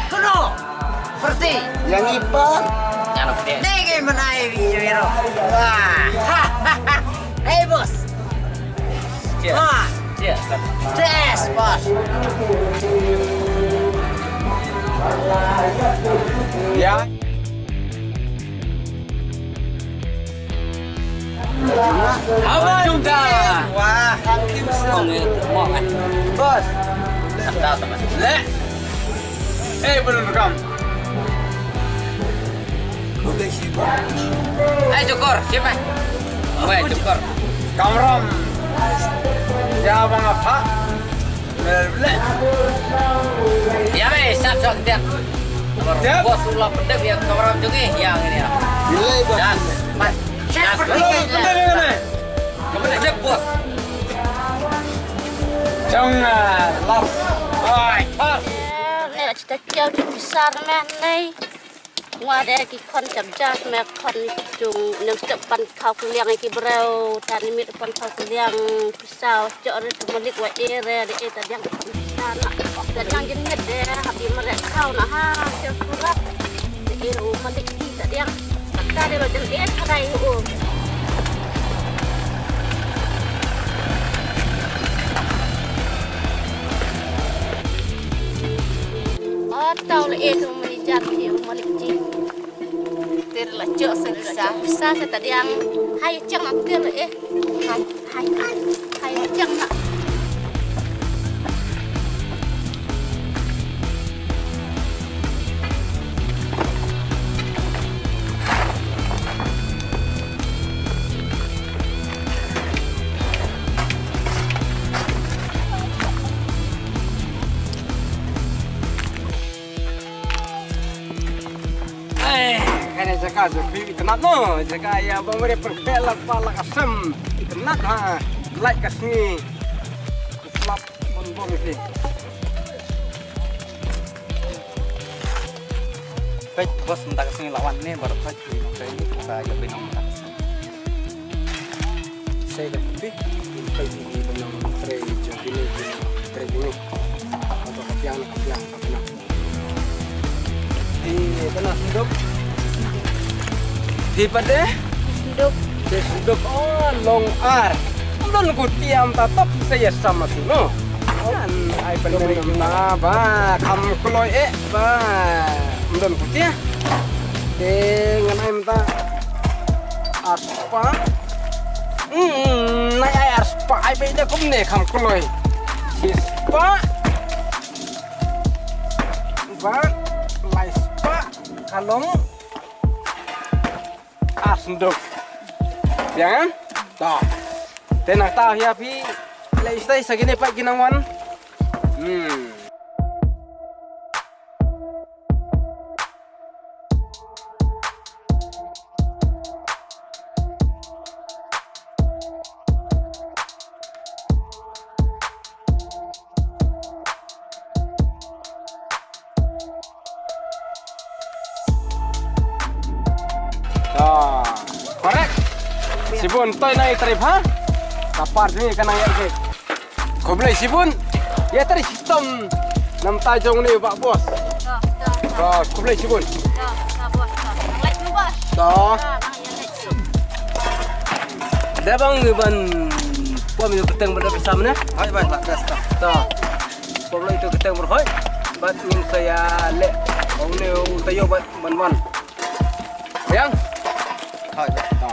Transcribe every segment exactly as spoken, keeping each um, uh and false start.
Kuno. Perti. Yang ipan. Yang perti. Dei ngi menai video hero. Wah. Hey, bos. Cheers. Ha. Cheers. Cheers, bos. Ya. Haba jumpa. Wah, thank you, sir. Kong ya, mau kan? Bos. Dah, teman. Le. Eh, belum rekam. Hai, Jokor, siapa? Weh, Jokor. Kamram. Ya, Bang Apa? Ïa, mei, sap sap tiap. Tiap. Bos ulah pendek ya, kamera jong ngi ya, ngin ya. Bila, bos? Dan, mas. Hello, pendek, pendek. Kamera siap, bos. Jong, ah, love. Oi, pas. Eh, ne, la cita kiau tu besar meh nei. Nga de ki khon chap jas me khon jung nem step pan khaw kliang ki breu, tani mit pan khaw kliang. Pisa jok re tu malik wa e re de e ta diang. Pisa na ta diang jin mit de happy mare khaw na ha. Siap surat de e ru malik ki ta diang. Ta de lo jin e ta dai u. Oh, tau le e tu malik jar ki u malik ji. Tir la chok sa sa. Sa sa ta diang. Hai chang am tir eh. Hai hai hai. Hai chang na. Eh, kane jaka ju phi itynnat no, jaka ïa bang mare pyrkhat la pa la ka sem itynnat ha, lait ka sngi. Slap mon bom iti. Peit bos mynta ka sngi la wan ne baroh peit ki nongtrei ki sa ïa phi nong mynta ka sngi. Sa ïa ka phi, peit ki nongtrei jong ki ne ki nongtrei ki ne. Ba ka piang na ka piang ka piang. Phi kane senduk. Phi pat de? Senduk. Phi senduk. Oh, long ar. Ym don kutia mynta, top sa ïa sam ma shu no. Kan ai pynlong na ba kham kloi eh ba. Ym don kutia. Te ngan ai mynta ar spah. Hmm, nai ai ar spah, ai ba ïa kumne kham kloi. Shi spah. Bad lai spah ka long ar senduk. Biang kan? To. Te nangta ïa phi leh step sa kine pat ki nang wan. Hmm. To. Correct. Shibun, to ïa nai trip ha. Ka par jong ngi ka nang ïa ki. Khublei shibun. Ïa trip shitom. Namta jong ngi ba bos. To, to, to. To, khublei shibun. To, to, bos, to. Nang leit tu, bos. To. To, nang ïa leit tu. Da bang ngi ban pom ïa ka teng ba da pisa mane. Hai, ban, ban, bos, to. To. Pom ïa ka teng ba hoi. Bad ngin sa ïa leh. Ong ne u tayo bad ban wan. Yang. Hai, to.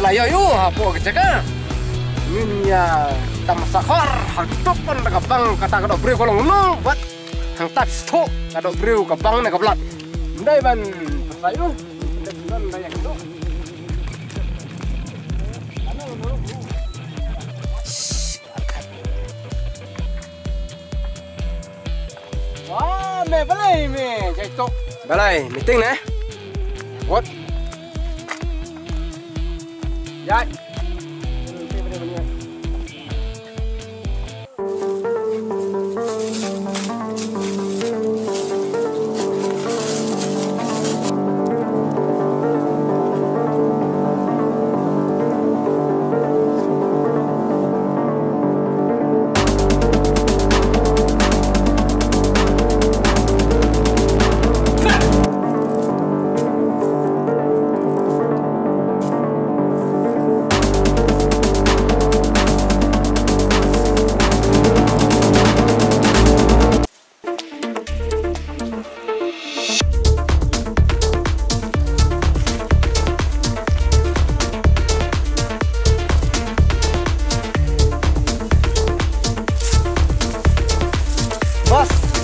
La ïoh ïoh hapoh ka jaka. Ngin ïa tam sakhar ha kito pon da ka bang kata ka doh briew ka long no bad hangta phi sngewthuh ka doh briew ka bang ne ka blat. Ndai ban sa ïoh. Ndai ban ïa kito. Wa me balei me jai tok. Balei meeting ne? What? Jai.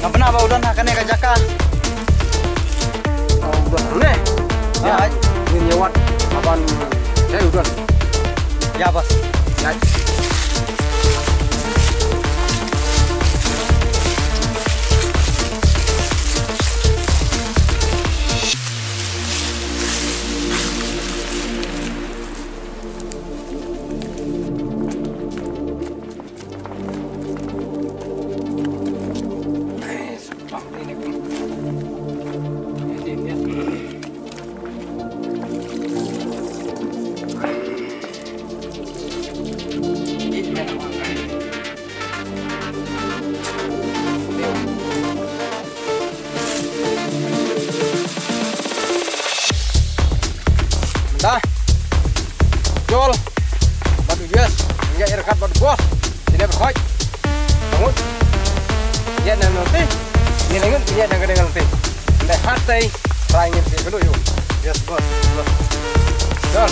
Nga bna ba u don ha kane ka jaka. U don ne? Ïa, ngin ïa wad. Aban, eh, u don. Ïa, boss. Ïa. Mynta Joel bad u Yes, ngi ïa ïakhot bad u boss. Sini bad khoi. Bangun. Ïa nang nanti. Ïa nang, ïa nang kene nanti. Ndai hatai. Trai ngin sini dulu yuk. Yes, boss. Joel.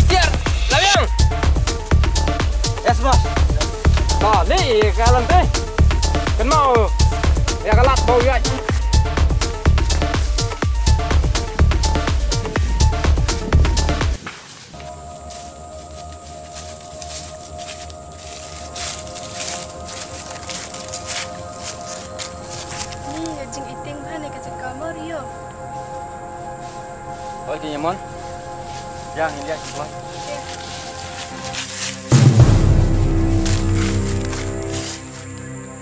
Tiar, labiang. Yes, boss. Ka li ka lynti. Kynmaw ïa ka lad ba u ïaid. Ni, ka jingïating bha ne ka jingkam ïoh. Oi, ki nyamon. Yang, yang, yang.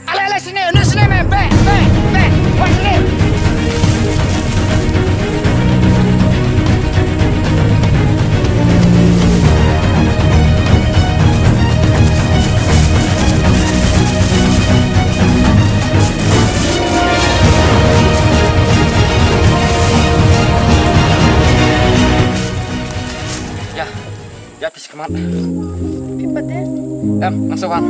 Ale, ale, sini, sini, sini, men, be, be, be, wah, sini. Ïa, ïa, pis kemat. Phi pat de? Em, masuk kan.